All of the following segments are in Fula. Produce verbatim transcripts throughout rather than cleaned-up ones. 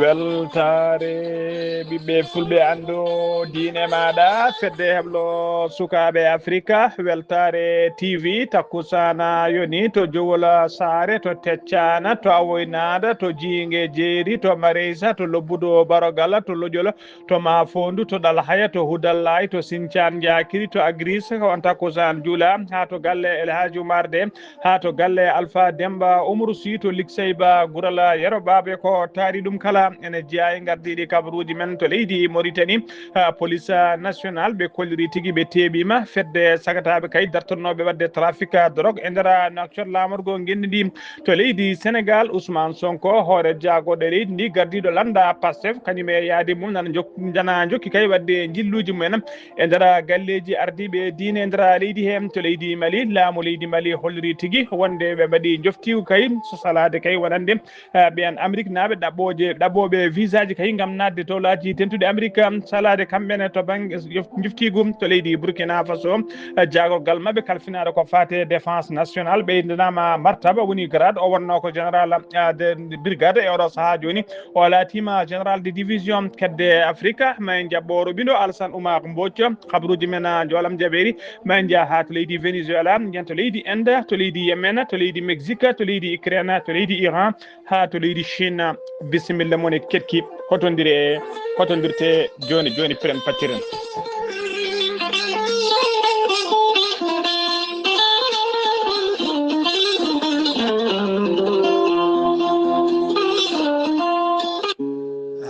Weltaare ɓiɓɓe fulɓe, anndo diine maaɗa, fedde heblo sukaaɓe Afrika, weltaare T V, takkusaana yoni to Jowol Saare, to Teccana, to Awoynaada, to Jiinge Jeeri, to Mareysa, to Lobbudu Barogala, to Lojol, to Maafoondu, to Ɗalhaya, to Hudallaay, to Sincaan Njaakiri, to Agriis, ko on takkusaan juula, haa to galle El Hadji Umar De, haa to galle Alfa Demba Umaru Si, to Liksey Ba Gurala Yero Baabe, ko taari ɗum kala ene jeyaa e ngardiiɗi kabaruuji men to leydi Moritani. Haa Police National ɓe kolliri tigi ɓe teeɓiima fedde sagataaɓe kay dartotnooɓe waɗde trafic drogue e nder Nouakchott laamorgo ngenndi ndi to leydi Senegal. Ousmane Sonko, hoore jaagorɗe leydi ndi, gardiiɗo lannda Pastef, kañum e yaade mum nana jok-, nana jokki kay waɗde njilluuji mumen e nder galleeji ardiiɓe diine e nder leydi he. To leydi Mali, laamu leydi Mali holliri tigi wonde ɓe mbaɗi njoftiigu kay, so salaade kay wonande, eh, ɓeen Ameriknaaɓe ɗaɓɓooje, ɗaɓɓooɓe visaaji kay ngam naatde dowlaaji dentuɗi Amerik, salaade kamɓe ne to bannge jof-, njoftiigu. To leydi Burkina Faso, eh, jaagorgal maɓɓe kalfinaaɗo ko faate défense nationale ɓeydanaama martaba, woni grade, o wonnoo ko général, eh, de brigade, e oɗo sahaa jooni o laatiima général de division. Kedde Afrika, ma en njaɓɓo Robindo Alassane Oumar Mbodj, kabaruuji men, ah, Joolam Jabeeri, ma en njah haa to leydi Venezuela, njen to leydi Inde, to leydi Yemen, to leydi Mexique, to leydi Ukraine, to leydi Iran, haa to leydi Chine. Bisimilla mon e keɗki, hotondire, hotondirte jooni jooni, piren pattiren.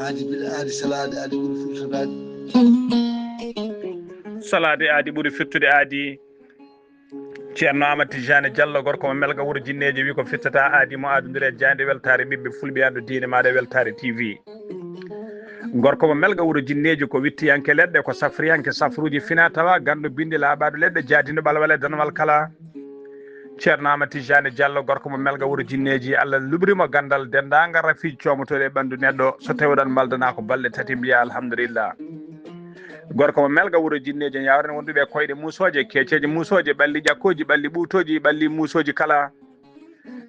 Aadi bil aadi, salaade aadi ɓuri firtude aadi. Salaade aadi ɓuri firtude aadi. Ceerno Amadou Tidiane Diallo, gorko mo Melga wuro Jinneeji, wi ko firtata aadi mo adondiri e jaaynde weltaare ɓiɓɓe fulɓe, anndo diine maaɗa e weltaare T V. Gorko mo Melga wuro Jinneeji ko wittiyanke leɗɗe, ko safriyanke safruuji fina tawa, ganndo binndi laaɓaɗo leɗɗe, jaadindo ɓalwal e danwal kala. Ceerno Amadou Tidiane Diallo, gorko mo Melga wuro Jinneeji, Allah luɓri mo ganndal denndaangal rafiiji coomotooɗi e ɓanndu neɗɗo. So tawi oɗon mbaldana ko balɗe tati, mbiya alhamdulillah. Gorko mo Melga wuro Jinneeji, en yawrani wonduɓe e koyɗe muusooje, keeceeje muusooje, ɓalli ƴakkooji, ɓalli ɓuutooji, ɓalli muusooji kala.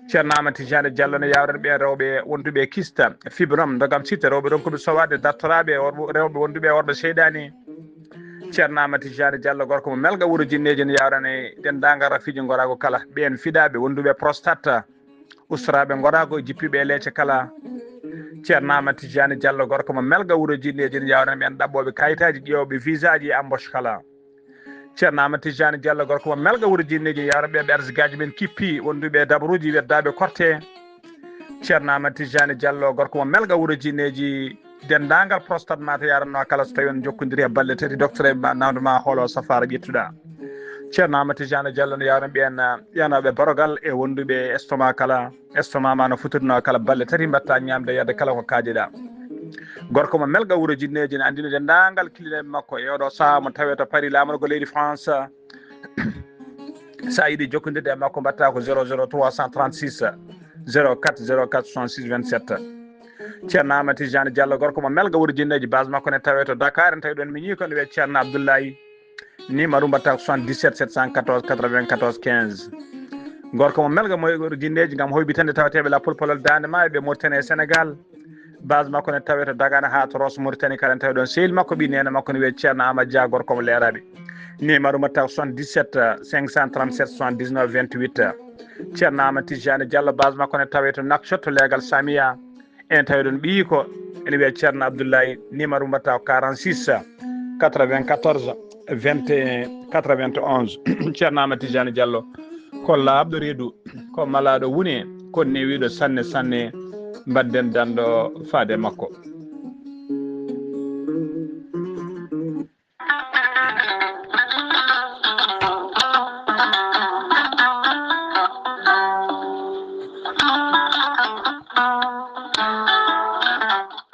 Ceerno Amadou Tidiane Diallo ne yawrani ɓe rewɓe wonduɓe e kista, fibrom, ndogam sitta, rewɓe ronkuɓe sowaade, dartoraaɓe, worɓe, rewɓe wonduɓe e worɓe seyɗaani. Ceerno Amadou Tidiane Diallo, gorko mo Melga wuro Jinneeji, ne yawrani denndaangal rafiiji ngoraagu kala, ɓeen fiɗaaɓe wonduɓe e prostate, ustoraaɓe ngoraagu, jippiiɓe e leece kala. Ceerno Amadou Tidiane Diallo, gorko mo Melga wuro Jinneeji, ne yawrani ɓeen ɗaɓɓooɓe kayitaaji, ƴeewɓe visaaji e embauche kala. Ceerno Amadou Tidiane Diallo, gorko mo Melga wuro Jinneeji, yawrani ɓe ɓe arsigaaji men kippi, wonduɓe e dabaruuji weddaaɓe korte. Ceerno Amadou Tidiane Diallo, gorko mo Melga wuro Jinneeji, denndaangal prostate ma to yaranno kala, so tawi on jokkondiri e balɗe tati, docteur ma nawde ma hoolo safaara ƴettuɗa. Ceerno Amadou Tidiane Diallo ne yawrani ɓeen, ah, ƴanooɓe barogal e wonduɓe e estomac kala, estomac ma no fotirno kala, balɗe tati mbatta ñaamde yadde kala ko kaajeɗa. Gorko mo Melga wuro Jinneeji ne anndino denndaangal killineeɓe makko e oɗo sahaa mo tawe to Paris, laamorgo leydi France. So a yiɗi jokkondirde e makko, mbatta ko zéro zéro trois cent trente-six, zéro quatre zéro quatre soixante-six vingt-sept. Ceerno Amadou Tidiane Diallo, gorko mo Melga wuro Jinneeji, base makko ne tawe to Dakar, en tawi ɗon miñi ko ne wiyee Ceerno Abdoulaye. Numéro mbatta ko soixante-dix-sept sept cent quatorze quatre-vingt-quatorze quinze. Gorko mo Melga mo wuro Jinneeji ngam hoybitande tawateeɓe lappol polol daande ma e ɓe Mauritanie e Sénégal. Base makko ne tawe to Dagana haa to Rosso Mauritanie, kala en tawi ɗon sehil makko, ɓii neene makko ne wiyee Ceerno Amadou Dia, gorko mo Leeraaɓe. Numéro mbatta ko soixante-dix-sept cinq cent trente-sept soixante-dix-neuf vingt-huit. Ceerno Amadou Tidiane Diallo, base makko ne tawe to Nouakchott, to leegal Samia. En tawi ɗon ɓiyi ko ene wiyee Ceerno Abdoulaye, numéro mbatta ko quarante-six quatre-vingt-quatorze vingt et un quatre-vingt-onze. Ceerno Amadou Tidiane Diallo ko laaɓɗo reedu, ko malaaɗo wune, ko newiiɗo sanne sanne. Mbaɗden danɗo faade makko.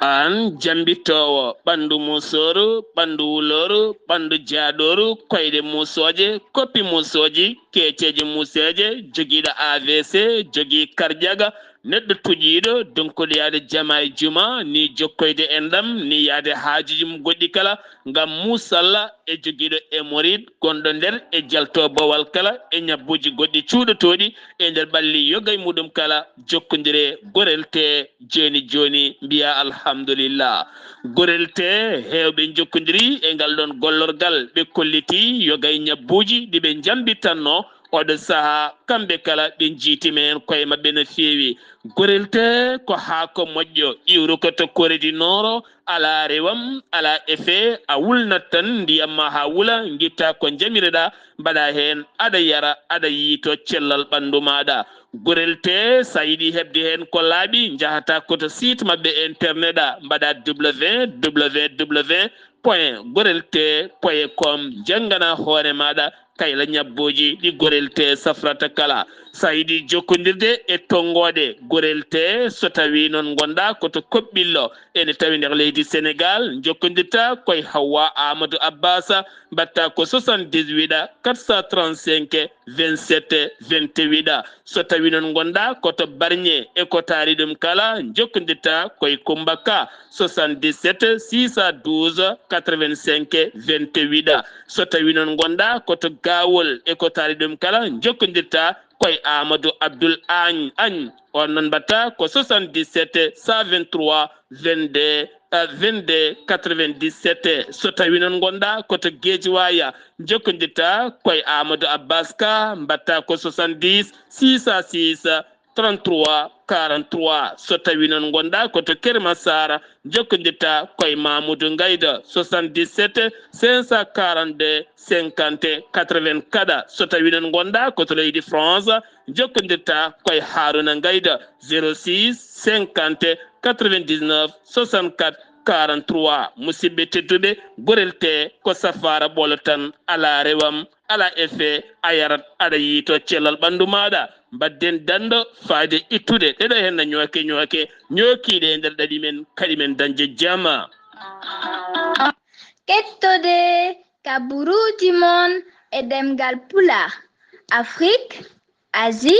Aan jambitoowo ɓanndu musooru, ɓanndu wulooru, ɓanndu jaaɗooru, koyɗe musooje, koppi musooji, keeceeje museeje, jogiiɗo A V C, jogii karjaga, Neɗɗo tuƴiiɗo donkuɗo yaade jama e juma, ni jokkoyde enɗam, ni yaade haajuuji mum goɗɗi kala, ngam muusalla e jogiiɗo e morid gonɗo nder e jalto bowal kala e ñabbuuji goɗɗi cuuɗotooɗi e nder ɓalli yoga e muɗum kala, jokkondire gorel te jooni jooni, mbiya alhamdulillah. Gorel te heewɓe njokkondiri e ngal ɗon gollorgal, ɓe kolliti yoga e ñabbuuji ɗi ɓe njambitanno oɗo saha, kamɓe kala ɓe njiitima heen koye maɓɓe no feewi. Gorel te ko haako moƴƴo, iwru ko to Corée du Nord, alaa rewam, alaa effet, a wulnat tan ndiyam ma haa wula, ngitta ko njamireɗa, mbaɗa heen, aɗa yara, aɗa yiito cellal ɓanndu maaɗa. Gorel te, so a yiɗi heɓde heen ko laaɓi, njahata ko to site maɓɓe internet a, mbaɗa www point gorel te point com, njanngana hoore maaɗa kayla ñabbuuji ɗi gorel te safrata kala. So a yiɗi jokkondirde e tonngooɗe gorel te, so tawii noon ngonɗaa ko to Koɓɓillo, ene tawi nder leydi Senegaal, njokkondirta koye Hawwa Amadou Abbas, mbaɗta ko soixante-dix-huit quatre cent trente-cinq vingt-sept vingt-huit. So tawii noon ngonɗaa ko to Barñe e ko taari ɗum kala, njokkondirta koye Kummba Ka, soixante-dix-sept six cent douze quatre-vingt-cinq vingt-huit. So tawii noon ngonɗaa ko to Gaawol e ko taari ɗum kala, njokkondirta koye Amadou Abdoul Agne. Agne, on noon mbaɗta ko soixante-dix-sept cent vingt-trois vingt-deux, euh, vingt-deux quatre-vingt-dix-sept. So tawii noon ngonɗaa ko to Guédiawaye, njokkondirta koye Amadou Abbas Ka, mbaɗta ko soixante-dix six cent six trente-trois quarante-trois. So tawii noon ngonɗaa ko to Keur Massar, njokkondirta koye Mamoudou Ngayda, soixante-dix-sept cinq cent quarante-deux cinquante quatre-vingt-quatre. So tawii noon ngonɗaa ko to leydi France, njokkondirta koye Harouna Ngayda, zéro six cinquante quatre-vingt-dix-neuf soixante-quatre quarante-trois. Musidɓe tedduɓe, gorel te ko safaara ɓolo tan, alaa rewam, alaa effet, a yarat, aɗa yiito cellal ɓanndu maaɗa. Mbaɗden danndo faade ittude ɗeɗo henna ñooke ñooke, ñookiiɗe e nder ɗaɗi men, kaɗi men dañde jama. Kettode kaburuuji mon e ɗemngal Pulaar, Afrique, Asie,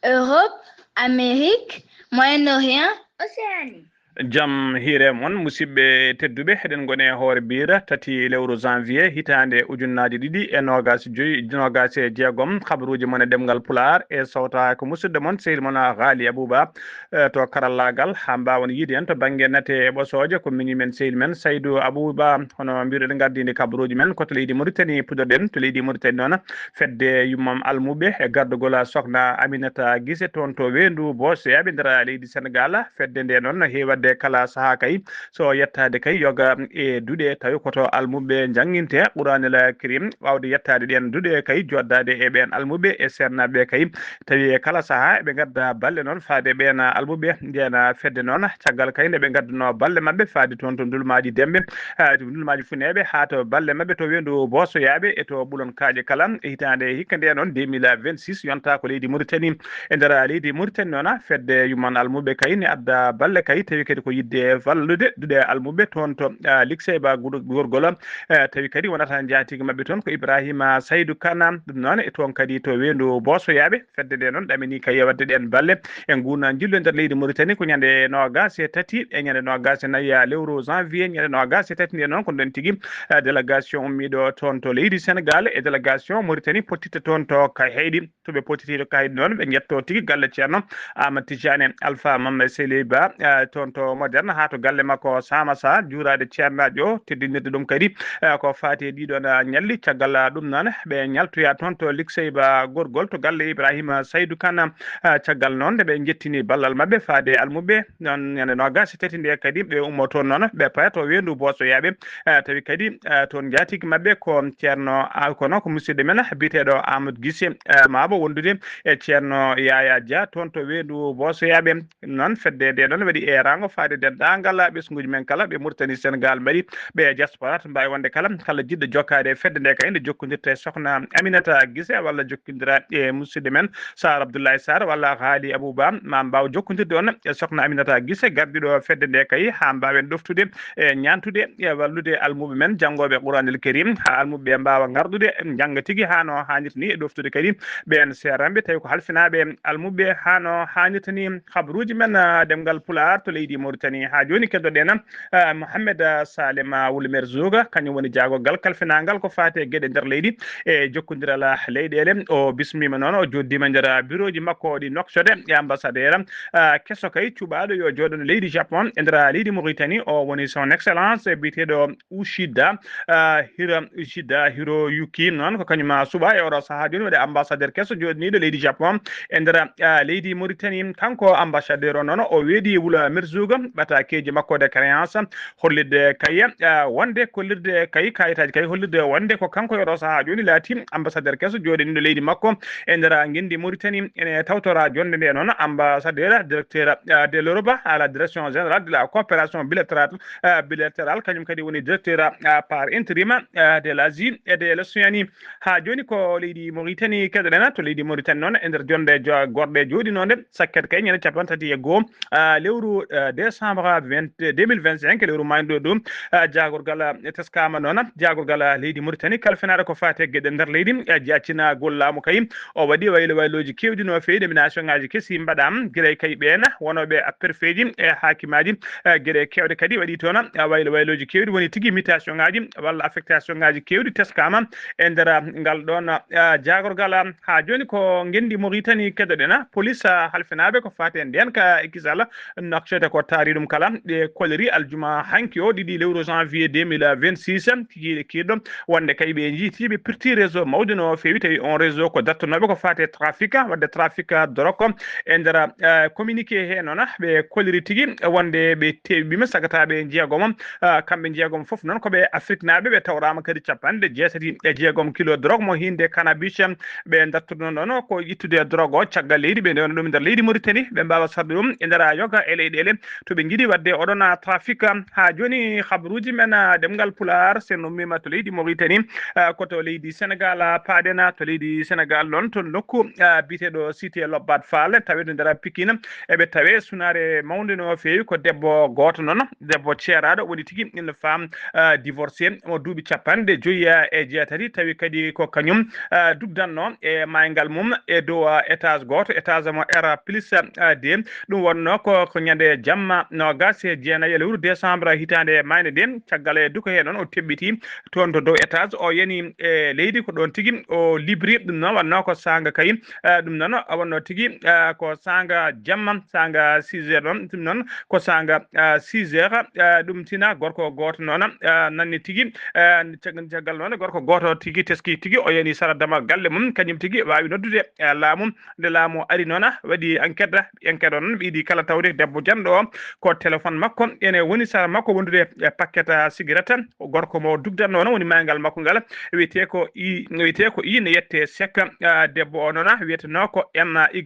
Europe, Amérique, Moyen-Orient, Océanie. Jam hiire mon, musidɓe tedduɓe, eɗen ngoni e hoore biira tati lewru janvier hitaande ujunnaaje ɗiɗi e noogaas e joy, noogaas e jeegom. Kabaruuji mon e ɗemngal Pulaar e sawta ko musidɗo mon, sehil mon Ghali Abouba, eh, to karallaagal, haa mbaawon yiide en to bannge nate e ɓosooje, ko miñi men, sehil men Saydou Abouba. Hono mbiruɗen, ngardiinde kabaruuji men ko to leydi Mauritanie puɗɗorɗen. To leydi Mauritanie noon, fedde yummam almuɓe e gardugol Sokna Aminata Gise toon to Weendu Boosoyaaɓe nder leydi Senegaal. Fedde nde noon no heewi waɗde kala sahaa kay, so yettaade kay yoga e duɗe, tawi ko to almuɓe njannginte Quraanel Karim. Waawde yettaade ɗeen duɗe kay, jooɗdaade e ɓeen almuɓe e seernaaɓe kay, tawi e kala sahaa eɓe ngadda balle noon faade ɓeen almuɓe. Ndeen fedde noon, caggal kay nde ɓe ngadduno balle maɓɓe faade toon to Ndulmaaji Dembe, eh, to Ndulmaaji Funeeɓe, haa to balle maɓɓe to Weendu Boosoyaaɓe e to Ɓulon Kaaƴe kala, e hitaande hikka nde noon, deux mille vingt-six, yonta ko leydi Mauritanie. E nder leydi Mauritanie noon, fedde yumman almuɓe kay ne adda balle kay, tawi kadi ko yiɗde wallude duɗe almuɓe toon to, ah, Likseyba Gor-, Gorgol, eh, tawi kadi wonata njaatigi maɓɓe toon ko Ibrahima Saydou Kana. Ɗum noon e toon kadi to Weendu Boosoyaaɓe, fedde nde noon ɗamini kay e waɗde ɗeen balle. En nguurna njillu e nder leydi Mauritanie ko ñande noogaas e tati e ñande noogaas e nayi lewru janvier, ñande noogaas e tati nde noon ko ɗon tigi, eh, délégation ummiiɗo toon to leydi Senegaal e délégation Mauritanie pottitta toon to Kayhayɗi. To ɓe pottitiiɗo Kayhayɗi noon, ɓe njetto tigi galle Ceerno Amadou Tidiane Alpha Mame Seydi Ba, eh, toon to Moderne haa to galle makko Samassa, juuraade ceernaajo o, teddinirde ɗum kadi, eh, ko faati e ɗiɗon, eh, ñalli. Caggal, eh, ɗum noon, ɓe ñaltoya toon to Likseyba Gorgol to galle Ibrahima Saydou Kane. Ah, caggal noon nde ɓe njettini ballal maɓɓe faade almuɓe, noon ñande noogaas e tati nde kadi ɓe ummo toon noon, ɓe paya to Weendu Boosoyaaɓe. Ah, tawi kadi, ah, toon njaatigi maɓɓe ko Ceerno, ah, kono ko musidɗo men biyeteeɗo Amadou Gise, ah, maabo wondude e Ceerno Yaya Dia toon to Weendu Boosoyaaɓe. Noon fedde nde noon waɗi eeraango faade denndaangal ɓesnguuji men kala, ɓe Mauritanie, Sénégal, Mali, ɓe diaspora, to mbaawi wonde kala, kala jiɗɗo jokkaade e fedde nde kay, nde jokkondirta e sokhna Aminata Guissé walla jokkondira e musidɗo men Sarr Abdoulaye Sarr walla Haali Abou Ba, ma mbaaw jokkondirde on e sokhna Aminata Guissé, gardiiɗo fedde nde kay, haa mbaawen ɗoftude e ñaantude e wallude almuɓe men janngooɓe Quraanil Karim, haa almuɓe ɓe mbaawa ngarɗude njannga tigi haa no haanirta ni, e ɗoftude kadi ɓeen seeranɓe, tawi ko halfinaaɓe almuɓe haa no haanirta ni. Habaruuji men, ah, ɗemngal Pulaar to leydi Mauritanie. Haa jooni keddoɗen, ah, Mohamed, ah, Salem, ah, Wul Merzouga, kañum woni jaagorgal kalfinaangal ko faati e geɗe nder leydi e jokkondiral, ah, leyɗeele. O bismiima noon, o joddiima nder, ah, birooji makko ɗi Nouakchott e ambassadeur, ah, keso kay cuɓaaɗo yo jooɗo leydi Japon e nder, ah, leydi Mauritanie. O woni son excellence biyeteeɗo Uchida, ah, Hira Uchida Hiroyuki noon ko kañum, ah, suɓaa e oɗo sahaa jooni waɗi ambassadeur keso jooɗiniiɗo leydi Japon e nder, ah, leydi Mauritanie. Kanko ambassadeur o noon o weeɗi Wula Merzouga ɓatakeeji makko de créance hollirde kay, ah, wonde kollirde kay kayitaaji kay hollirde wonde ko kanko e oɗo sahaa jooni laati ambassadeur keso jooɗiniiɗo leydi makko e nder ngenndi Mauritanie. Ene tawtora jonnde nde noon ambassadeur, directeur, ah, de l'Europe à la direction générale de la coopération bilatérale, ah, bilatéral, kañum kadi woni directeur, ah, par intérim, ah, de l'Asie et de l'Océanie. Haa jooni ko leydi Mauritanie keɗoɗen, to leydi Mauritanie noon e nder jonnde jo-, gorɗe jooɗinoonde sakket kay ñande cappanɗe tati e goo, ah, lewru, ah, décembre vingt, deux mille vingt-cinq, lewru maayndo ɗum, ah, jaagorgal, ah, teskaama noon, jaagorgal, ah, leydi Mauritanie kalfinaaɗo ko faati e geɗe nder leydi, ah, jaacinagol laamu kay, o waɗi waylo waylooji keewɗi no feewi, nomination ŋaaji kesi mbaɗaama, gila e kay ɓeen wonooɓe, ah, préfet ji e haakimaaji, eh, geɗe keewɗe kadi waɗi toon, ah, waylo waylooji keewɗi, woni tigi mutation ŋaaji walla affectation ŋaaji keewɗi teskaama e nder, ah, ngal ɗoon, ah, jaagorgal. Haa jooni ko ngenndi Mauritanie keɗoɗen, ah, police, ah, halfinaaɓe ko faati e ndeen ka kisal Nouakchott ko taari ɗum kala, ɓe koliri aljuma hanki o ɗiɗi lewru janvier deux mille vingt-six, kikiiɗe kiiɗɗo wonde kay ɓe njiiti ɓe pirti réseau mawɗo no feewi, tawi on réseau ko dartanooɓe ko faati e trafic, wadde trafic drogue e nder, eh, communiqué he noon, ɓe kolliri tigi wonde ɓe teɓɓiima sagataaɓe jeegomo, ah, kamɓe jeegomo fof noon ko ɓe Afriknaaɓe, ɓe tawraama kadi cappanɗe jeetati e jeegom kilo drogue mo hiinde cannabis, ɓe dartuno noon ko ittude drogue o caggal leydi, ɓe ndewna ɗum e nder leydi Mauritanie, ɓe mbaawa sarde ɗum e nder yoga e leyɗeele to ɓe njiɗi waɗde oɗon, ah, trafic. Haa jooni habaruuji men, ah, ɗemngal Pulaar, sen ummiima to leydi Mauritanie, ah, ko to leydi Sénégal, ah, paaɗen, ah, to leydi Sénégal noon, to nokku, ah, biyeteeɗo Cité Lobbat Fall, taweteeɗo nder Pikine. Eɓe tawe sunaare mawnde no feewi, ko debbo gooto noon, debbo ceeraaɗo woni tigi ina faam, ah, divorcé, mo duuɓi cappanɗe joyi, ah, e jeetati, tawi kadi ko kañum, ah, dugdanno e mayngal mum e dow, ah, étage gooto, étage mo R plus, ah, deux. Ɗum wonno ko, ko ñande jamma noogas e jeenayi e lewru décembre hitaande maayde nde. Caggal e duko he noon o teɓɓiti toon to dow étage, o yani e leydi, ko ɗoon tigi o libri. Ɗum noon wonno ko saanga kay, eh, ɗum noon wonno tigi, eh, ko saanga jamma, saanga six heures noon. Ɗum noon ko saanga, eh, six heures, eh, ɗum tina gorko gooto noon, eh, nanni tigi, eh, cag-, caggal noon gorko gooto tigi teski tigi, o yani sara damal galle mum, kañum tigi waawi noddude, eh, laamu. Nde laamu ari noon, waɗi enquête, enquête o noon ɓe yiɗi kala tawde debbo janɗo o ko téléphone makko ene woni sara makko wondude e paquet, ah, cigarette. Gorko mo dugdanno noon woni mayngal makko ngal, wiyetee ko I, wiyetee ko I ne yette Seck, ah, debbo o noon wiyetenoo ko M Y,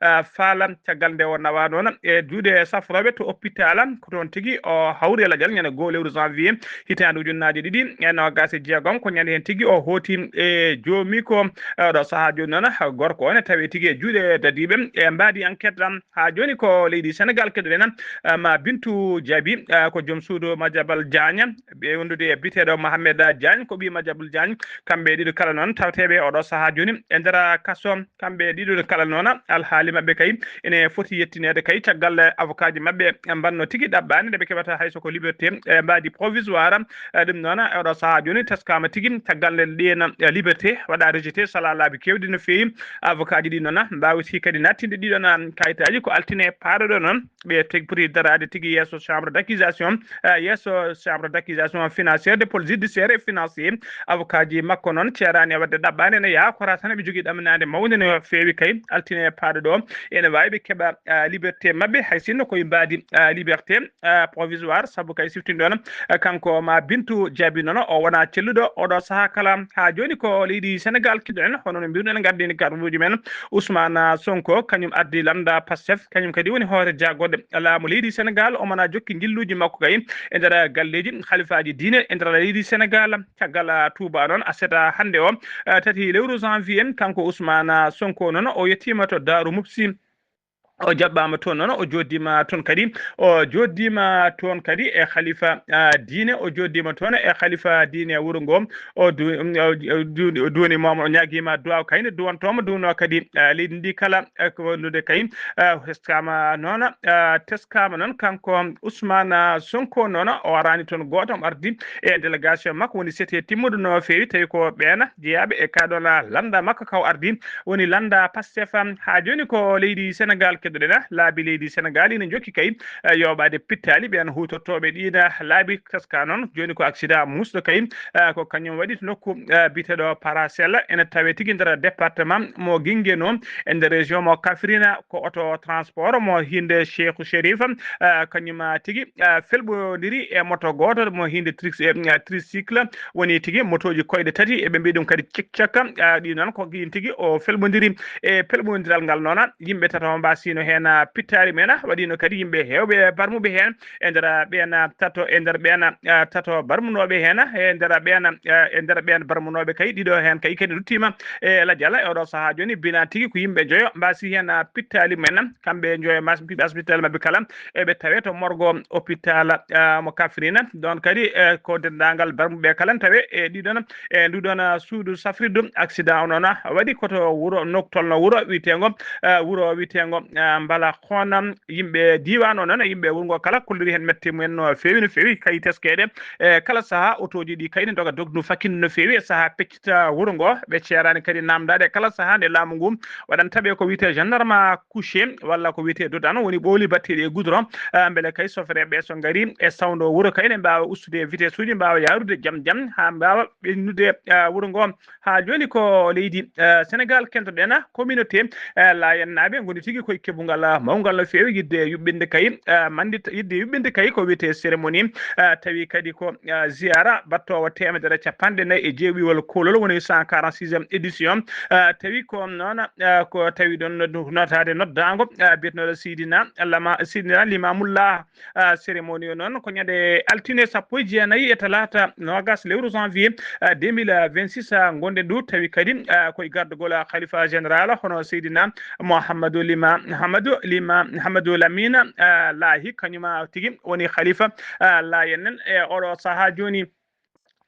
ah, Faala. Caggal nde o nawa noon e juuɗe safrooɓe to hôpital, ko toon tigi o hawri e lajal ñande goo lewru janvier hitaande ujunnaaje ɗiɗi e noogas e jeegom. Ko ñande heen tigi o hooti e joomi ko, eh, ɗo sahaa jooni noon, gorko o ne tawi tigi e juuɗe dadiiɓe e mbaadi enquête. Haa jooni ko leydi Sénégal keɗoɗen, eh, ma Bintu Jaabi, eh, ko joom suudu Madiambal Diagne, ɓe wondude e biyeteeɗo Mohamed Diagne, ko ɓii Madiambal Diagne. Kamɓe ɗiɗo kala noon tawteeɓe oɗo sahaa jooni e nder kaso. Kamɓe ɗiɗo kala noon, alhaali maɓɓe kay ene foti yettineede kay caggal, eh, avocat ji maɓɓe mbanno tigi ɗaɓɓaani nde ɓe keɓata hay so ko liberté, eh, mbaadi provisoire. Eh, ɗum noon, e oɗo sahaa jooni teskaama tigi caggal nde ɗeen, eh, liberté waɗa rejeté salaa laabi keewɗi no feewi. Avocat ji ɗi noon mbaawi tigi kadi nattinde ɗiɗon, ah, kayitaaji. Ko altine paaɗo ɗo noon ɓe teg poti daraade tigi yeeso chambre d'accusation, eh, yeeso chambre d'accusation financière de police judiciaire et financier. Avocat ji makko noon ceeraani e waɗde ɗaɓɓaande, ene yaakora tan eɓe jogii ɗaminaande mawnde no feewi kay altine paaɗo ɗo. Ene waawi ɓe keɓa, ah, liberté maɓɓe, hay sinno koye mbaadi, ah, liberté, ah, provisoire, sabu kay siftinɗon, ah, kanko ma Bintu Jaabi noon, o wona celluɗo oɗo sahaa kala. Haa jooni ko leydi Sénégal keɗoɗen, hono no mbiruɗen, ngardiini karbuuji men. Ousmane Sonko, kañum ardi lannda Pastef, kañum kadi woni hoore jagorɗe laamu leydi Senegal, omo na jokki njilluuji makko kay e nder galleeji halifaaji diine e nder leydi Senegal. Caggal, ah, tuuba noon, aset, ah, hannde o, ah, tati lewru janvier, kanko Ousmane Sonko noon, o yettiima to Daaru Mufti. O jaɓɓaama toon noon, o jooɗdiima toon kadi, o jooɗdiima toon kadi e halifa, ah, diine, o jooɗdiima toon e halifa diine wuro ngo, o du-, um, o du-, o duwaniima mo, o ñaagiima duwaaw kayne duwantoomo, duwno kadi, ah, leydi ndi kala, eh, ko wondude kay, ah, teskaama noon, ah, teskaama noon kanko Ousmane Sonko noon, o araani toon gooto, o ardi e délégation makko, woni sete timmuɗo no feewi, tawi ko ɓeen jeyaaɓe e kaa ɗoon lannda makko ka o ardi, woni lannda Pastef. Haa jooni ko leydi Senegal keddoɗen, laabi leydi Senegal ina njokki kay, eh, yooɓaade pittaali ɓeen huutortooɓe ɗiin laabi. Taska noon, jooni ko accident muusɗo kay, eh, ko kañum waɗi to nokku, eh, biyeteeɗo Paracel, ene tawee tigi nder département mo Guinguinéo, e nder région mo Kaffrine, ko auto transport mo hiinde Cheikhou Chérif, eh, kañum tigi, eh, felɓondiri e moto gooto mo hiinde tri-, eh, tricycle, woni tigi motooji koyɗe tati, eɓe mbiya ɗum kadi cik-cak, eh, ɗi noon ko ɗiin tigi o felɓondiri. E pelɓondiral ngal noon, yimɓe tato mbaasino heen, ah, pittaali mum en, waɗino kadi yimɓe heewɓe barmuɓe heen. E nder, ah, ɓeen, ah, tato, e nder ɓeen, ah, tato barmunooɓe heen, e nder ɓeen, ah, e nder ɓeen barmunooɓe kay, ɗiɗo heen kay kadi ruttiima e lajal. E oɗo sahaa jooni, bina tigi ko yimɓe njoyo mbaasi heen, ah, pittaali mum en. Kamɓe njoyo mbaasi pittaali maɓɓe kala, eɓe tawe to morgo hôpital, ah, mo Kaffrine. Ɗoon kadi, eh, ko denndaangal barmuɓe kala tawe e ɗiɗon e nduɗon, ah, suudu safrirdu. Accident o noon, ah, waɗi ko to wuro, nok-, tolno wuro wiyeteengo, ah, wuro wiyeteengo, ah, Mbala Koona. Yimɓe diiwaan o noon, yimɓe wuro ngo kala kolliri heen mette mumen no feewi, no feewi, kay teskeede. E kala sahaa, otooji ɗi kay ne ndoga dognu fakin no feewi e sahaa peccita wuro ngo. Ɓe ceeraani kadi naamndaade kala sahaa nde laamu ngu waɗanta ɓe ko wiyetee gendarme couché walla ko wiyetee dodano, woni ɓooli batteeɗi e goudron, ah, mbele kay sofreeɓe so ngari e sawndo wuro kay ne mbaawa ustude vitesse uji, mbaawa yaarude jam jam haa mbaawa ɓennude, ah, wuro ngo. Haa jooni ko leydi, ah, Senegal kentoɗen, communauté, ah, laayennaaɓe ngoni tigi koye keɓungal, ah, mawngal no feewi yiɗde yuɓɓinde kay, ah, manndi-, yiɗde yuɓɓinde kay ko wiyetee cérémonie, ah, tawi kadi ko, ah, ziyaara battoowo teemedere e capanɗe nayi e jeewiwol koolol, woni cent quarante-sixième édition. Ah, tawi ko noon, ah, ko tawi ɗoon noddu-, notaade noddaango, ah, biyetenooɗo Seydina Lama-, Seydina Limamullah. Ah, cérémonie o noon ko ñande altine sappo e jeenayi e talaata noogas lewru janvier, ah, deux mille vingt-six, ah, ngonɗen ɗo, tawi kadi, ah, koye gardagol, ah, khalifa général hono Seydina Mouhamadou Lima, Mouhamadou Lima, Mouhamadou Lamine, ah, Lahi, kañum tigi woni khalifa, ah, Layen en e oɗo sahaa jooni.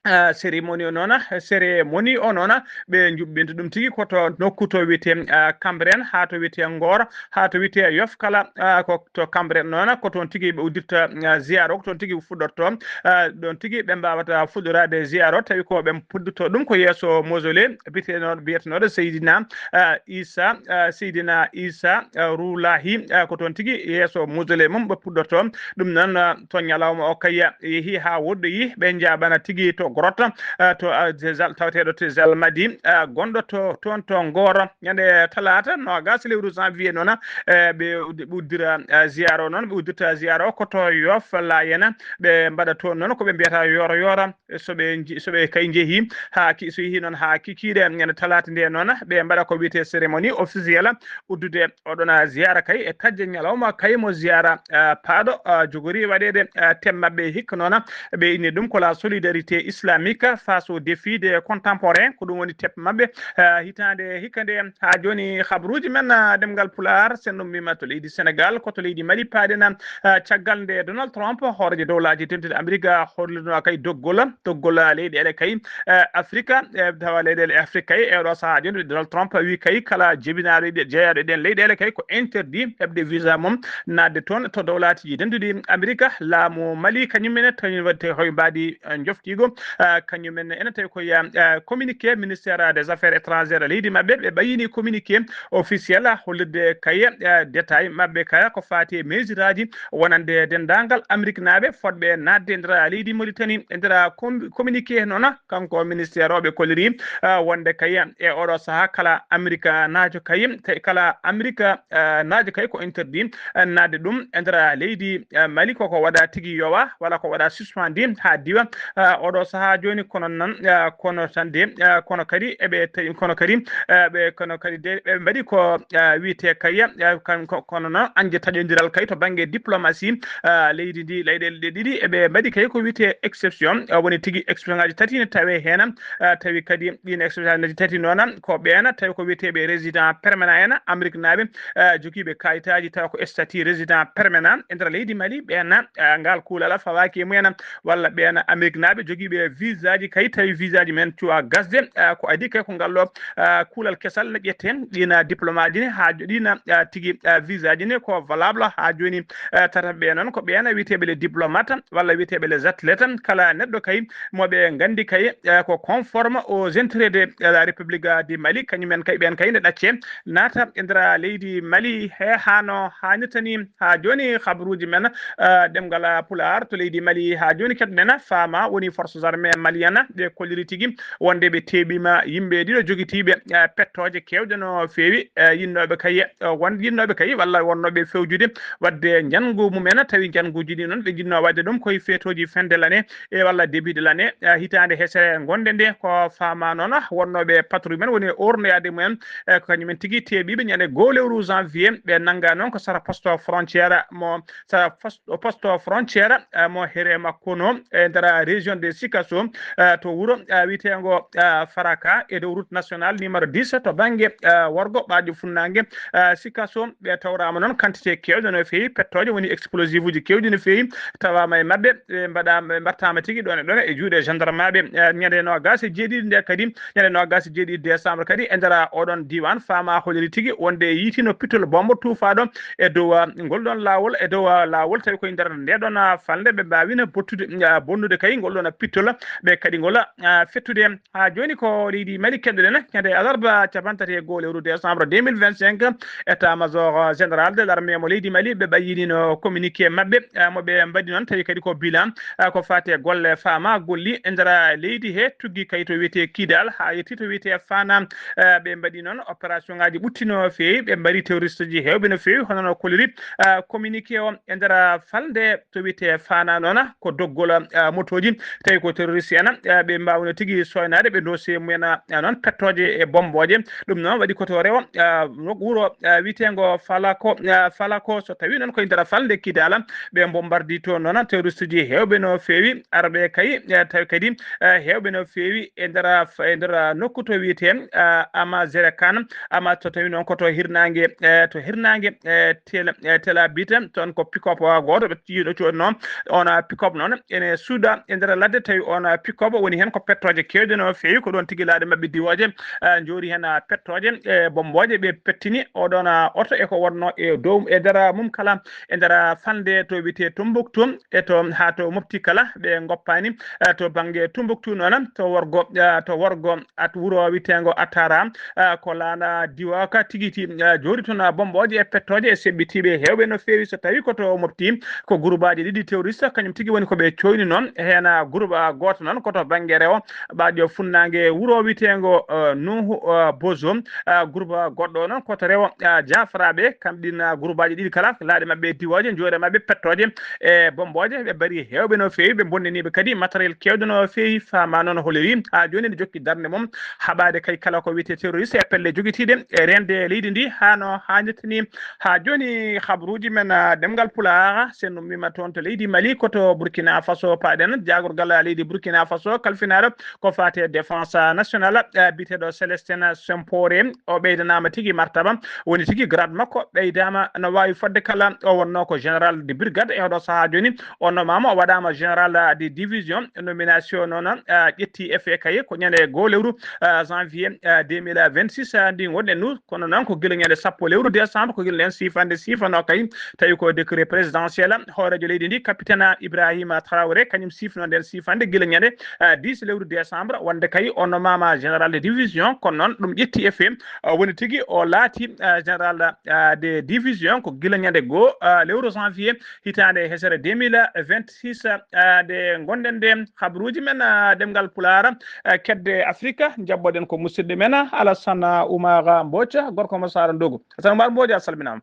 Ah, cérémonie o noon, cérémonie o noon, ɓe njuɓɓinta ɗum tigi ko to nokku to wiyetee, ah, Cambérène, haa to wiyetee Ngor, haa to wiyetee Yoff kala, ah, ko to Cambérène noon, ko toon tigi ɓe uddirta, ah, ziyaara o, ko toon tigi fuɗɗorto, ah, ɗoon tigi ɓe mbaawata fuɗɗoraade ziyaara o, tawi ko ɓe puɗɗoto ɗum ko yeeso mausolée biyetenooɗo, biyetenooɗo Seydina, ah, Issa, ah, Seydina Issa, ah, Ruulahi, ah, ko toon tigi yeeso mausolée mum ɓe puɗɗorto. Ɗum noon, ah, to ñalawma o kay yehi haa woɗɗoyi, ɓe njaaɓana tigi to grotte, ah, to, ah, Zal-, taweteeɗo to Zalmadi, ah, gonɗo to, toon to Ngor. Ñande talaata noogas lewru janvier noon, eh, ɓe uddi-, ɓe uddira, ah, ziyaara o noon, ɓe uddirta ziyaara o ko to Yoff Layena, ɓe mbaɗa toon noon ko ɓe mbiyata yooro yooro. So ɓe nji-, so ɓe kay njehi haa ki-, so yehi noon haa kikiiɗe ñande talaata nde noon, ɓe mbaɗa ko wiyetee cérémonie officielle, uddude oɗon ziyaara kay e tajje ñalawma kay mo ziyaara, ah, paaɗo, ah, jogori waɗeede, ah, thème maɓɓe hikka noon, ɓe inni ɗum ko la solidarité islamique face au défi des contemporains, ko ɗum woni thème maɓɓe, ah, hitaande hikka nde. Haa jooni, habruuji men, ah, ɗemngal Pulaar, sen ɗum mbima to leydi Senegal, ko to leydi Mali paaɗen, ah, caggal nde Donald Trump, hooreejo dowlaaji dentuɗi Amerika, hollirno kay doggol, doggol, ah, leyɗeele kay, eh, Afrika, eh, tawa leyɗeele Afrika kay, e oɗo sahaa jooni, Donald Trump wi kay kala jibinaaɗo e ɗe-, jeyaaɗo e ɗeen leyɗeele kay ko interdit heɓde visa mum naatde toon to dowlaatiji dentuɗi Amerika. Laamu Mali kañum mene tawi waɗde hoye mbaadi, eh, njoftiigo, eh, kañum en ene tawi ko ya, eh, communiqué ministère des affaires étrangères leydi maɓɓe, ɓe ɓayyini communiqué officiel hollirde kay, eh, détail maɓɓe kala ko faati e mesiraaji wonande denndaangal Ameriknaaɓe fotɓe naatde e nder leydi Mauritanie. E nder com-, communiqué noon, kanko ministère o ɓe kolliri, ah, wonde kay e oɗo sahaa kala Ameriknaajo kay, te-, kala Ameriknaajo kay ko interdit, ah, naatde ɗum e nder leydi, ah, Mali, koko waɗa tigi yowa, walla ko waɗa suspendi haa diwa, ah, oɗo sahaa haa jooni, kono noon, eh, kono tan de, eh, kono kadi eɓe tawi, kono kadi, eh, ɓe, kono kadi de, ɓe mbaɗi ko, eh, wiyetee kay, eh, kan-, ko-, kono noon añde taƴondiral kay to bannge diplomatie, eh, leydi ndi, leyɗeele ɗe ɗiɗi, eɓe mbaɗi kay ko wiyetee exception, eh, woni tigi exception ngaaji tati ne tawee heen, eh, tawi kadi ɗiin exception ngaaji tati noon ko ɓeen tawi ko wiyeteeɓe résident permanent en, Amérique naaɓe, eh, jogiiɓe kayitaaji tawa ko statut résident permanent e nder leydi Mali, ɓeen, eh, ngal kuulal fawaaki e mumen, walla ɓeen Amérique naaɓe jogiiɓe visaaji kay, tawi visaaji men cuwa gasde, eh, ko adii kay ko ngal ɗo, eh, kuulal kesal ne ƴettee, ɗiin diplomaaji ne haa jo-, ɗiin, eh, tigi, eh, visaaji ne ko valable haa jooni, eh, tataɓe ɓe noon ko ɓeen wiyeteeɓe les diplomates walla wiyeteeɓe les athlètes, kala neɗɗo kay mo ɓe nganndi kay, eh, ko conforme aux intérêts de la République du Mali, kañumen kay ɓeen kay ne ɗaccee naata e nder leydi Mali he hano haanirta ni. Haa jooni habaruuji men, eh, ɗemngal Pulaar to leydi Mali haa jooni keɗoɗen faama woni forces armées maliennes ɓe kolliri tigi wonde ɓe teeɓiima yimɓe ɗiɗo jogitiiɓe, eh, pettooje keewɗe no feewi, eh, yinnooɓe kay, eh, won yinnooɓe kay walla wonnooɓe fewjude waɗde njanngu mumen, tawi njannguuji ɗi noon ɓe njinnoo waɗde ɗum koye feetooji fin de l'année e walla début de l'année, eh, hitaande hesere ngonde nde. Ko faama noon wonnooɓe patrouille men woni ornoyaade mumen, eh, ko kañumen tigi teeɓiiɓe ñande goo lewru janvier, ɓe nannga noon ko sara poste frontière mo, sara fos-, poste frontière, eh, mo Herema Kono e nder région de Sikasso, eh, to wuro, eh, wiyeteengo, eh, Faraka e dow route nationale numéro dix to bannge, eh, worgo ɓaajo funnaange, eh, Sikasso. Ɓe tawraama noon quantité keewɗo no feewi pettooje, woni explosif uji keewɗi no feewi tawaama e maɓɓe, ɓe mbaɗaama, ɓe mbaɗtaama tigi ɗoon e ɗoon e juuɗe gendarmaaɓe. Eh, ñande noogaas e jeeɗiɗi nde kadi, ñande noogaas e jeeɗiɗi décembre kadi e nder oɗon diiwaan faama holiri tigi wonde yiytiino pittol bombo tuufaaɗo e dow, ah, ngol ɗoon laawol, e dow, ah, laawol, tawi koye nder nde ɗoon, ah, falnde ɓe mbaawino bottude, ah, bonnude kay ngol ɗoon, ah, pittol, ɓe kaɗi ngol, ah, fettude. Haa jooni ko leydi Mali keɗoɗen, ñande alarba cappanɗe tati e goo lewru décembre deux mille vingt-cinq, état major général de l'armée mo leydi Mali ɓe ɓayyinino communiqué maɓɓe, ah, mo ɓe mbaɗi noon, tawi kadi ko bilan, ah, ko faati e golle faama golli e nder leydi he, tuggi kay to wiyetee Kidal haa yetti to wiyetee Fana. Eh, ɓe mbaɗi noon opération ngaaji ɓutti no feewi, ɓe mbaɗi terroriste ji heewɓe no feewi, hono no koliri, eh, communiqué o e nder falnde to wiyetee Fana noon, ko doggol, eh, motooji, tawi ko terroriste en, eh, ɓe mbaawno tigi soynaade, ɓe ndoosi e mumen, eh, noon pettooje e bommbooje. Ɗum noon waɗi ko to rewo, eh, no wuro, eh, wiyeteengo Falako, eh, Falako, so tawii noon koye nder falnde Kidala, ɓe mbombardii toon noon terroriste ji heewɓe no feewi, arɓe kay, eh, tawi kadi, eh, heewɓe no feewi e nder, e nder nokku to wiyetee, eh, Ama Zerekan, Ama so tawii noon ko to hirnaange, eh, to hirnaange, eh, Tel, eh, Tel Abit, toon ko pick-up, ah, gooto ɓe yiɗo coodno. On, ah, pick-up noon ene suuɗa e nder ladde, tawi on, ah, pick-up woni heen ko pettooje keewɗe no feewi, ko ɗoon tigi laaɗe maɓɓe diwooje, ah, njoori heen, ah, pettooje, e bommbooje ɓe pettini oɗoon, ah, oto e ko wonnoo e dow, e nder mum kala, e nder falnde to wiyetee Tombouctou, e to, haa to Mopti kala, ɓe ngoppaani, eh, to bannge Tombouctou noon, to worgo, eh, to worgo at wuro wiyeteengo Atara, eh, ko laana diwa ka tigiti, eh, jooɗi toon, ah, bommbooje e pettooje e seɓɓitiiɓe heewɓe no feewi. So tawii ko to Mopti, ko gurubaaji ɗiɗi terroriste, kañum tigi woni ko ɓe cooyni noon. Heen, ah, guruba gooto noon ko to bannge rewo, ɓaajo funnaange wuro wiyeteengo, eh, Nuhu, eh, Bozo, ah, guruba goɗɗo noon ko to rewo, ah, Jafraaɓe, kam ɗiin, ah, gurubaaji ɗiɗi kala, laaɗe maɓɓe diwooje, njoore maɓɓe pettooje e bommbooje, ɓe mbarii heewɓe no feewi, ɓe mbonniniiɓe kadi matériel keewɗo no feewi, faama noon holiri haa jooni ene jokki darnde mum, haɓaade kay kala ko wiyetee terroriste e pelle jogitiiɗe e reende leydi ndi haa no haanirta ni. Haa jooni habaruuji men, ah, ɗemngal Pulaar, so en ummiima toon to leydi Mali, ko to Burkina Faso paaɗen, jaagorgal leydi Burkina Faso kalfinaaɗo ko faati e défense nationale, eh, biyeteeɗo Célestin Sempore, o ɓeydanaama tigi martaba, woni tigi grade makko ɓeydaama no waawi fodde kala. O wonnoo ko général de brigade, e oɗo sahaa jooni o nomaama, o waɗaama général de division. Nomination noon, eh, ƴetti effet kay ko ñande goo lewru, eh, janvier, eh, deux mille vingt-six, eh, ndi ngonɗen nu, kono noon ko gila ñande sappo lewru décembre, ko gila nden siifande siifanoo kay, tawi ko décret présidentiel. Hooreejo leydi ndi, capitaine Ibrahima Traoré, kañum siifno nden siifande gila ñande, eh, dix lewru décembre, wonde kay o nomaama général de division, kono noon ɗum ƴetti effet, eh, woni tigi o laati, eh, général, eh, de division ko gila ñande goo, eh, lewru janvier, hitaande hesere deux mille vingt-six, eh, nde ngonɗen nde. Habaruuji men, eh, ɗemngal Pulaar, eh, kedde Afrika, njaɓɓoɗen ko musidɗo men, eh, Alassane Oumar Mbodj, gorko mo Saara Ndogo. Alassane Oumar Mbodj, a salminaama.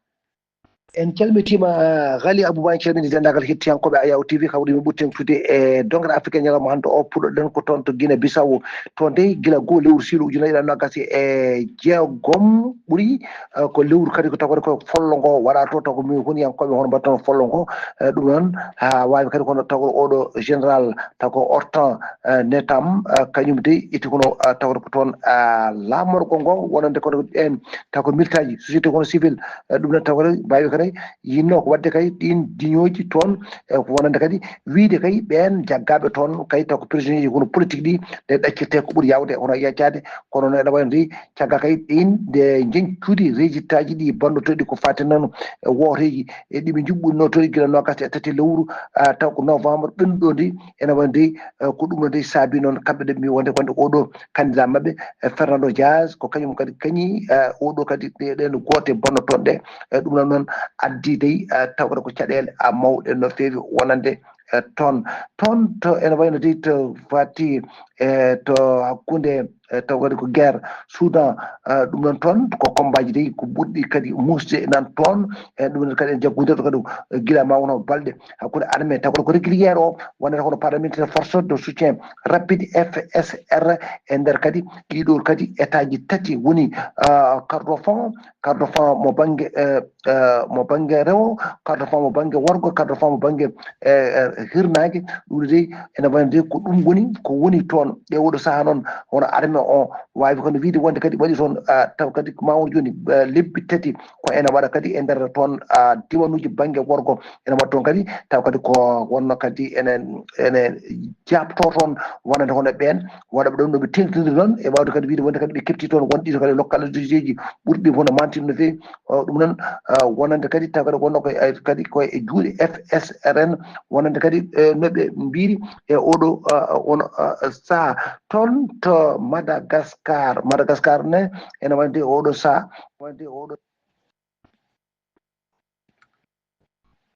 En calmitiima, Ghali Abouba, en calminii denndaangal hettiyankooɓe Ayaw T V, kawri mi ɓurten tude e dongre Afrique ñalawma hannde o. Puɗɗoɗen ko toon to Guinée Bissau, toon dey gila goo lewru siilu ujunere ɗiɗi e noogas e jeegom ɓuri, eh, ko lewru kadi ko tawata ko follo ngo waɗa to, taw ko mi honiyankooɓe hono mbaɗa toon follo ngo, eh, ɗum noon haa waawi kadi kono tawata oɗo général taw ko Hortan, eh, Netam, eh, kañum dey itti kono, eh, tawata ko toon, eh, laamorgo ngo wonande kono ɓeen taw ko militaaji société kono civil, eh, ɗum noon tawata mbaawi kadi yinno ko waɗde kay ɗiin diñooji toon, e ko wonande kadi wiyde kay ɓeen jaggaaɓe toon kay taw ko prisonnier ji kono politique ɗi ɗe ɗaccirte ko ɓuri yaawde hono yaccaade, kono noon ene wayno dey caggal kay ɗiin nde njeñcuuɗi résultat ji ɗi banndotoɗi ko faati noon e wooteeji e ɗi ɓe njuɓɓuno toon gila noogas e tati lewru, ah, taw ko novembre ɓennuɗo ndi ene wayno dey, eh, ko ɗum noon dey saabi noon kamɓe ɗe mbi wonde wonde oɗo candidat maɓɓe, eh, Fernando Dias ko kañum kadi kañi, eh, oɗo kadi ɗe ɗen goote bonnotooɗe ɗe, eh, ɗum noon noon addi dey, eh, tawata ko caɗeele, ah, mawɗe no feewi wonande, eh, toon. Toon to ene wayno dey to fati, eh, to hakkunde, eh, taw kadi ko guerre Soudan, eh, ɗum noon toon ko combat ji dey ko ɓurɗi kadi muusde nan toon, eh, ɗum noon kadi en jaggudirɗo kadi, eh, gila ma wono balɗe hakkunde armée taw kadi ko régulière o wonata kono paramilitaire force de soutien rapide F S R e nder kadi ɗiɗo kadi état ji tati woni, ah, Kordofan, Kordofan mo bannge, eh, eh, mo bannge rewo, Kordofan mo bannge worgo, Kordofan mo bannge, eh, eh, hirnaange. Ɗum dey ene wayno dey ko ɗum woni, ko woni toon e oɗo sahaa noon hono armée o waawi kono wiyde wonde kadi waɗi toon, ah, taw kadi ma won jooni, eh, lebbi tati ko ene waɗa kadi e nder toon, ah, diwanuuji bannge worgo ene waɗa toon kadi taw kadi ko wonno kadi ene, ene jaabto toon wonande hono ɓeen waɗa ɓe ɗon no ɓe teŋtindiri noon e waawde kadi wiyde wonde kadi ɓe kepti toon won ɗiɗo kadi localitéji ɓurɗi hono mantin no feewi. O, ɗum noon, ah, wonande kadi taw kadi wonno koye, eh, kadi koye e juuɗe F S R N wonande kadi, eh, no ɓe mbiri e oɗo, ah, won, ah, saha toon to Madagascar. Madagascar ne ene wonde oɗo saha wonde oɗo.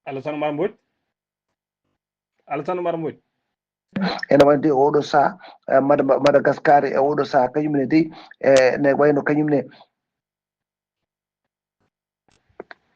Alassane Oumar Mbodj. Alassane Oumar Mbodj. Ene wonde oɗo saha, eh, Mada-, Madagascar e oɗo saha kañum ne dey, eh, ne wayno kañum ne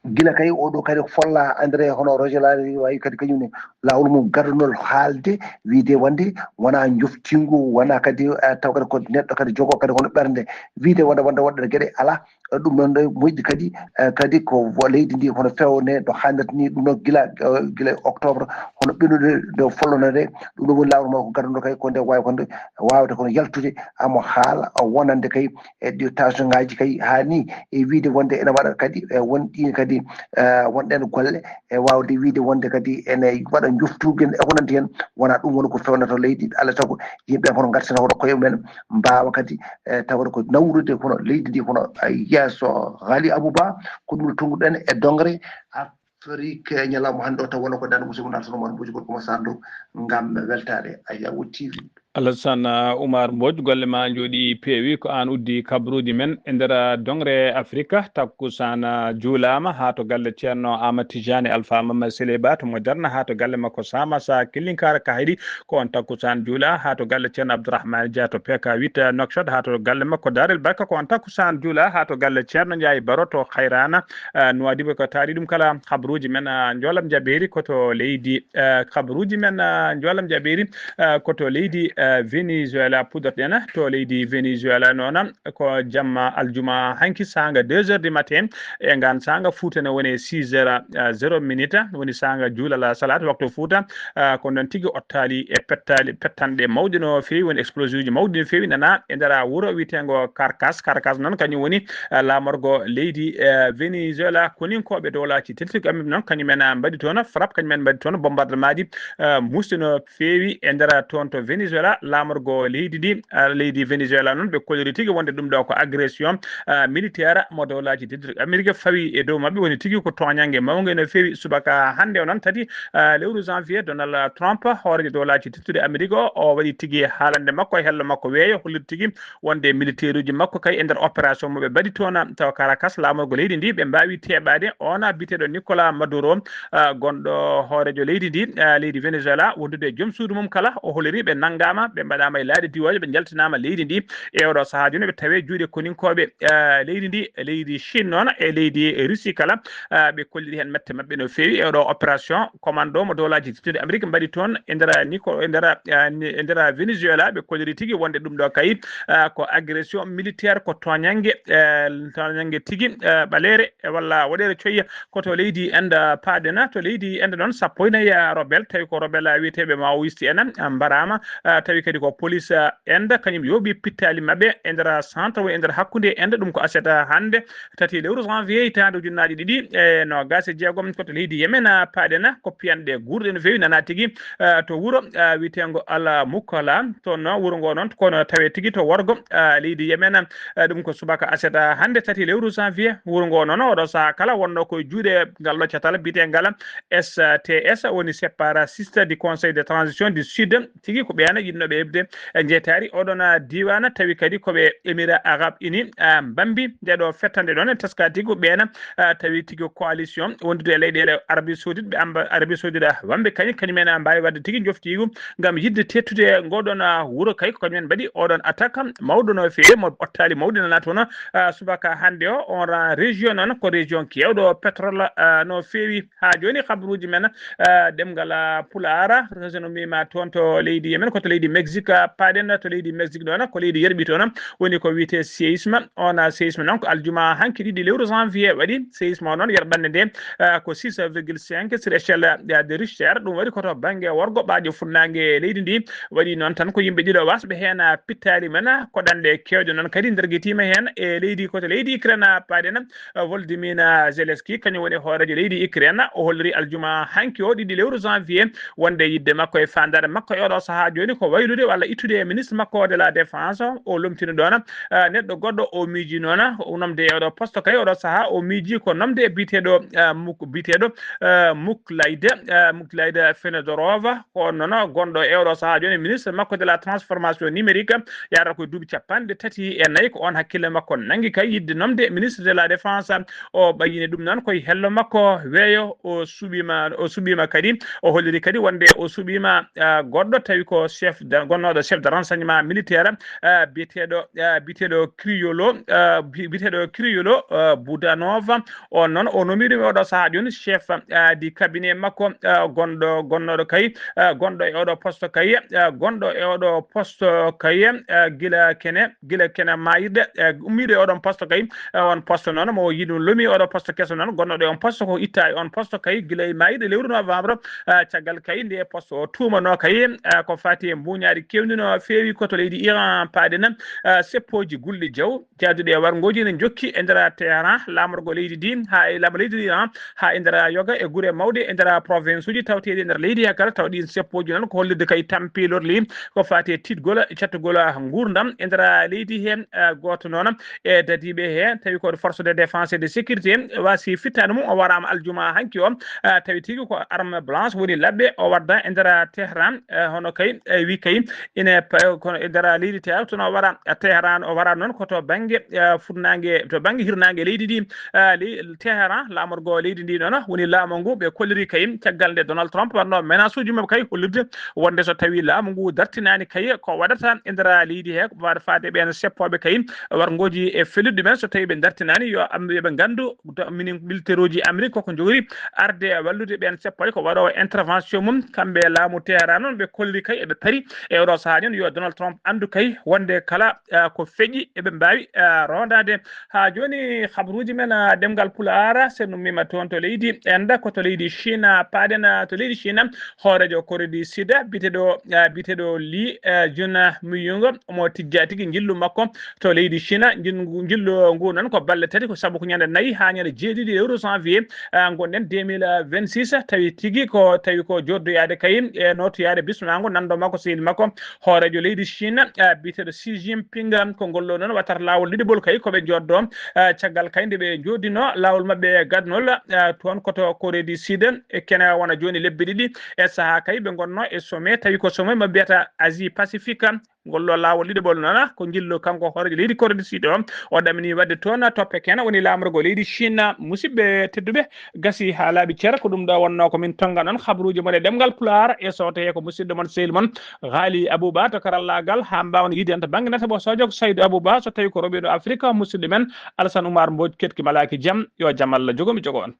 gila kay oɗo kadi folla André hono Roger Lari wawi kadi kañum ne laawol mum gaddanol haalde wiyde wonde wona joftingu, wona kadi, eh, taw kadi ko neɗɗo kadi jogo kadi hono ɓernde wiyde wonde, wonde woɗɗere geɗe ala. Eh, ɗum noon ɗo moƴƴi kadi, eh, kadi ko wo-, leydi ndi hono fewne ɗo hannata ni, ɗum noon gila, eh, gila e octobre, hono ɓennude nde follonede, ɗum ɗo woni laawol makko gadduɗo kay ko nde wawi wonde, wawde kono yaltude, amo haala, o wonande kay e ɗi tension ngaji kay haa ni e wiyde wonde ene waɗa kadi, e won ɗin kadi, eh, wonɗen golle e wawde wiyde wonde kadi ene waɗa joftugu en e ko nanti hen, wona ɗum woni ko fewnata leydi, alaa sago yimɓe hono ngartata hono koye mumen, mbaawa kadi, eh, tawde ko nawrude hono leydi ndi hono, eh, yeeso. Ghali Abouba, ko ɗum tonguɗen e dongre Afrique ñalawma hannde o, taw wona ko dande musidɗo Alsana Oumar Mbodj, gorko mo Sarr Dow, ngam weltaade Ayawo T V. Alassane Oumar Mbodj, golle ma njooɗi peewi, ko aan uddi kabaruuji men e nder dongre Afrique. Takkusaan juulaama haa to galle Ceerno Amadou Tidiane Alpha Mama Sele Ba to Moderne, haa to galle makko Samassa Killinkara Kahiri, ko on takkusaan juula haa to galle Ceerno Abdourahmane Dia to P K huit Nouakchott, haa to galle makko Darel Barka, ko on takkusaan juula haa to galle Ceerno Ndiaye Baro to Hayrana, eh, Nouadhibou, ko taari ɗum kala. Kabaruuji men, eh, njoolam jabeeri ko to leydi, eh, kabaruuji men, eh, njoolam jabeeri, eh, ko to leydi, eh, Venezuela puddotoɗen, to leydi Venezuela noon, ko jamma aljuma hanki saanga deux heures du matin, e ngaan saanga Fuuta ne woni six heures, eh, zéro minute, woni saanga juulal salaat waktu Fuuta, eh, ko noon tigi ottaali e pettaali, pettanɗe mawɗe no feewi, woni explosion uji mawɗi no feewi nana e nder wuro wiyeteengo Caracas. Caracas noon kañum woni, eh, laamorgo leydi, eh, Venezuela. Koninkooɓe Dowlaaji Tedduɗi Amerik noon kañum en, eh, mbaɗi toon frappe, kañum en mbaɗi toon bombardement ji, eh, muusɗi no feewi e nder toon to Venezuela, laamorgo leydi ndi, eh, leydi Venezuela noon ɓe kolori tigi wonde ɗum ɗo ko agression, eh, militaire mo Dowlaaji Tedduɗi Amerik fawi e dow maɓɓe, woni tigi ko tooñannge mawnge no feewi. Subaka hannde o noon tati, eh, lewru janvier, Donald Trump, hooreejo Dowlaaji Tedduɗi Amerik o, o waɗi tigi haalande makko e hello makko weeyo, holliti tigi wonde militaire uji makko kay e nder opération mo ɓe mbaɗi toon to Caracas, laamorgo leydi ndi, ɓe mbaawi teeɓaade oon biyeteeɗo Nicolas Maduro, ah, gonɗo hooreejo leydi ndi, ah, leydi Venezuela, wondude e joom suudu mum kala, o holiri ɓe nanngaama ɓe mbaɗaama e laaɗe diwaaji, ɓe njaltinaama leydi ndi. E oɗo sahaa jooni ɓe tawi juuɗe koninkooɓe, eh, leydi ndi, e leydi Chine noon, e leydi Russie kala, eh, ɓe kolliri heen mette maɓɓe no feewi. E oɗo opération commando mo dowlaaji tedduɗi Amérique mbaɗi toon e nder Nico-, e nder, eh, ni-, e nder Venezuela, ɓe kolliri tigi wonde ɗum ɗo kay, eh, ko agression militaire, ko tooñannge, eh, tooñannge tigi, eh, ɓaleere, e walla woɗeere coyya. Ko to leydi Inde paaɗen, to leydi Inde noon, sappo e nayi, ah, rebelle, tawi ko rebelle, ah, wiyeteeɓe maoïste en, ah, mbaraama, ah, tawi kadi ko police, ah, Inde, kañum yooɓi pittaali maɓɓe e nder centre, e nder hakkunde Inde, ɗum ko aset, ah, hannde, tati lewru janvier, hitaande ujunnaaje ɗiɗi e noogaas e jeegom, ko to leydi Yemen, ah, paaɗen, ko piyanɗe guurɗe no feewi, nana tigi, ah, to wuro, ah, wiyeteengo Al Mukalla, toon wuro ngo noon, kono tawe tigi to worgo, ah, leydi Yemen, ah, ɗum ko subaka aset, ah, hannde, tati lewru janvier. Wuro ngo noon, oɗo sahaa kala wonno ko e juuɗe ngal ɗo catal biyeteengal S T S, woni séparatiste du Conseil de transition du Sud, tigi ko ɓeena yiɗnooɓe heɓde e njeetaari oɗon, ah, diiwaan, tawi kadi ko ɓe Émirats Arabes Unis, ah, mbambi nde ɗo fettande ɗoon, en teska tigi ko ɓeena, ah, tawi tigi coalition wondude e leyɗeele Arabie Saoudite, ɓe amba Arabie Saoudite, ah, wamɓe kañum, kañum en, ah, mbaawi waɗde tigi njoftiigu ngam yiɗde teettude ngoɗon, ah, wuro kay, ko kañum en mbaɗi oɗon attaque mawɗo no feewi, mo ɓottaali mawɗi nana toon, ah, subaka hannde o. On ra-, région noon ko région keewɗo pétrole, ah, no feewi. Haa jooni, habruuji men, ah, ɗemngal, ah, Pulaar, région no mbiymi toon to leydi Yemen, ko to leydi Mexique, ah, paaɗen to leydi Mexique ɗoon, ko leydi yerɓi toon, woni ko wiyetee séisme. On, ah, séisme noon ko aljuma hanki ɗiɗi lewru janvier waɗi. Séisme o noon yerɓannde nde, ah, ko six virgule cinq sur échelle, ah, de Richter. Ɗum waɗi ko to bannge worgo ɓaajo funnaange leydi ndi. Waɗi noon tan ko yimɓe ɗiɗo wasɓe heen, ah, pittaali men, ah, ko ɗanɗe keewɗe noon kadi ndergitiima heen e leydi, ko to leydi Ukraine, ah, paaɗen, ah, Volodymyr Zelensky, kañum woni hooreejo leydi Ukraine. O holliri aljuma hanki o ɗiɗi lewru janvier wonde yiɗde makko e faandaare makko e oɗo sahaa jooni ko waylude walla ittude e ministre makko de la défense. O lomtino ɗoon, ah, neɗɗo goɗɗo o miiji noon, o nomde e oɗo poste kay oɗo sahaa o miiji ko nomde e biyeteeɗo, ah, Muk-, biyeteeɗo, ah, Muklaid, ah, Muklaid Fenedorova, ko noon gonɗo e oɗo sahaa jooni ministre makko de la transformation numérique, yahrata ko e duuɓi capanɗe tati e nayi, ko oon hakkille makko nanngi kay yiɗde nomde ministre de la défense. O ɓayyini ɗum noon koye hello makko weeyo, o suɓiima, o suɓiima kadi, o holliri kadi wonde o suɓiima, ah, goɗɗo tawi ko chef de, gonnooɗo chef de renseignement militaire, ah, biyeteeɗo, ah, biyeteeɗo Criollo, ah, bi-, biyeteeɗo Criollo, ah, Budanova. On noon o nomi ɗum e oɗo sahaa jooni chef, ah, di cabinet makko, ah, gonɗo, gonnooɗo kay, ah, gonɗo e oɗo poste kay, ah, gonɗo e oɗo poste kay, ah, gila kene, gila kene maayirde, ah, ummiiɗo e oɗon poste kay, ah, on poste noon mo yiɗum lomi oɗo poste keso noon, gonnoɗo e on poste ko itta e on poste kay gila e maayirde lewru novembre, ah, caggal kay nde poste o tuumanoo kay, ah, ko fati e mbuuñaaɗi keewndi no feewi ko to leydi Iran paaɗen, ah, seppooji gulɗi jaw, jaaduɗe e warngooji ne njokki e nder Teheran, laamorgo leydi ndi, haa e laamorgo leydi Iran, haa e nder yoga e gure mawɗe e nder province uji tawteeɗi e nder leydi he kala, tawa ɗiin seppooji noon ko hollirde kay tampilorli ko faati e tiiɗgol e cattugol nguurndam e nder leydi he, eh, gooto noon e dadiiɓe he, tawi ko force de défense et de sécurité, waasi fittaandu mum o waraama aljuma hanki o, eh, tawi tigi ko arme blanche woni laɓɓe o wadda e nder Teheran, eh, hono kay, eh, wi kay, ine pa-, kono e nder leydi Teheran, kono o wara Teheran, o wara noon ko to bannge, eh, funnaange, to bannge hirnaange leydi ndi, eh, ley-, Teheran, laamorgo leydi ndi noon, woni laamu ngu ɓe kolliri kay, caggal nde Donald Trump waɗno menace uji maɓɓe kay hollirde wonde so tawi laamu ngu dartinaani kay, ko waɗata e nder leydi he, ko waɗa faade ɓeen seppooɓe kay, warngooji e felluɗi men, so tawi ɓe dartinaani, yo am-, yo ɓe nganndu, do-, minin militaire uji Amérique koko njogori arde wallude ɓeen seppooɓe, ko waɗoowo intervention mum, kamɓe laamu Teheran noon, ɓe kolliri kay eɓe pari e oɗo sahaa jooni, yo Donald Trump anndu kay wonde kala, ah, ko feƴƴi eɓe mbaawi, ah, rondaade. Haa jooni, habruuji men, ah, ɗemngal Pulaar, so en ummiima toon to leydi Inde, ko to leydi Chine, ah, paaɗen, ah, to leydi Chine, hooreejo Corée du Sud, biyeteeɗo, ah, biyeteeɗo Lee, ah, Jun Myung, omo tijja tigi njillu makko to leydi Chine. Njin-, njillu ngu noon ko balɗe tati, ko sabu ko ñande nayi haa ñande jeeɗiɗi lewru janvier, ah, ngonɗen deux mille vingt-six, tawi tigi ko, tawi ko joddoyaade kay e nootoyaade bismanaango nanndo makko, sehil makko, hooreejo leydi Chine, ah, biyeteeɗo Xi Jinping, ko ngol ɗo noon wattata laawol ɗiɗaɓol kay ko ɓe njoddo, ah, caggal kay nde ɓe njooddino laawol maɓɓe gadnol, ah, toon ko to Corée du Sud, e kene wona jooni lebbi ɗiɗi e sahaa kay ɓe ngonno e sommet, tawi ko sommet mo mbiyata Asie Pacifique, Ngol ɗo laawol ɗiɗaɓol noon ko njillu kanko hooreejo leydi Corée du Sud o. O ɗamini waɗde toon toppe kene woni laamorgo leydi Chine. Musidɓe tedduɓe, gasi haa laaɓi cer, ko ɗum ɗo wonnoo ko min tonnga noon habruuji mon e ɗemngal Pulaar e so tawii ko musidɗo mon sehil mon Ghali Abouba to karallaagal haa mbaawen yiide en to bannge nata mo soojok Saydou Abouba, so tawii ko rewɓe Afirika musidɗo men Alassane Oumar Mbodj keɗki malaaki jam, yo jam Allah jogo mi jogo on.